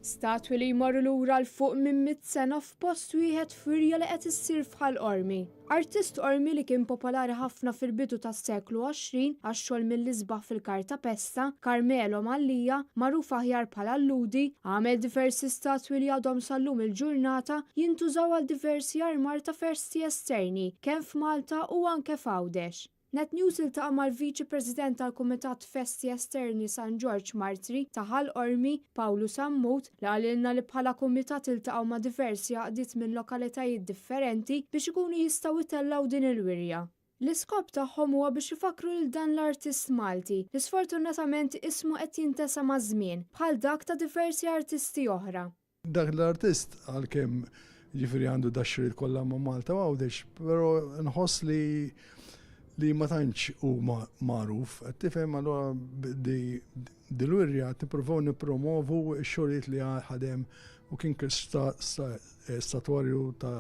Statwi li jmorru lura 'l fuq minn mitt sena f'post wieħed f'wirja li qed issir f'Ħal Qormi. Artist Qormi li kien popolari ħafna fil-bidu tas-seklu 20 għax-xogħol mill-isbaħ fil-kartapesta, Carmelo Mallia, magħruf aħjar bħala l-Lhudi, għamel diversi statwi li għadhom sal-lum il-ġurnata jintużaw għal diversi armar ta' festi esterni kemm f'Malta u anke f'Għawdex. Net News iltaqa' mal-Viċi President tal-Kumitat Festi Esterni San Ġorġ Martri ta' Ħal Qormi, Pawlu Sammut, li qalilna li bħala kumitat iltaqgħu ma' diversi għaqdiet minn lokalitajiet differenti biex ikunu jistgħu jtellgħu din il-wirja. L-iskop tagħhom huwa biex ifakkru lil dan l-artist Malti li sfortunatament ismu qed jintesa maż-żmien, bħal dak ta' diversi artisti oħra. Dak l-artist għalkemm jiġifieri għandu dax-xogħlijiet kollha ma' Malta u Għawdex, però nħoss li li ma tantx hu magħruf. Qed tifhem allura dil-wirja qed nippruvaw nippromovu x-xogħlijiet li ħadem u kien statwarju ta'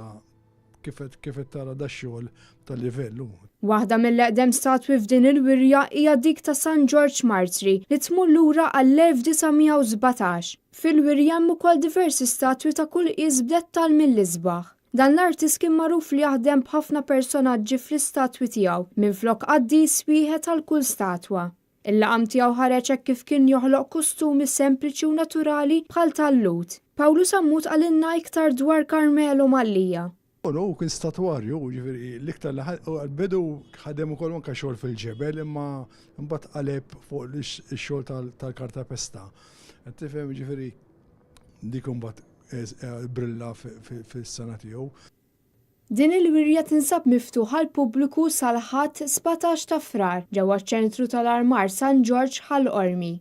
Kif qed tara dax-xogħol ta' livell hu. Waħda mill-eqdem statwi f'din il-wirja hija dik ta' San Ġorġ Martri li tmur lura għall-1917. Fil-wirja hemm ukoll diversi statwi ta' kull qies b'dettall mill-isbaħ. Dan l-artist kien magħruf li jaħdem b'ħafna personaġġi fl-istatwi tiegħu minflok qaddis wieħed għal kull statwa. Il-laqam tiegħu ħareġ hekk kif kien joħloq kostumi sempliċi u naturali bħal tal-Lhud. Pawlu Sammut qalilna iktar dwar Carmelo Mallia. Hu kien statwarju, jiġifieri l-iktar li għall-bidu ħadem ukoll anke xogħol fil-ġebel imma mbagħad qaleb fuq ix-xogħol tal-kartapesta. Qed tifhem, jiġifieri dik imbagħad brilla fis-sena tiegħu. Din il-wirja tinsab miftuħa għall-pubbliku sal-Ħadd 17 ta' Frar ġewwa ċ-Ċentru tal-Armar San Ġorġ Ħal Qormi.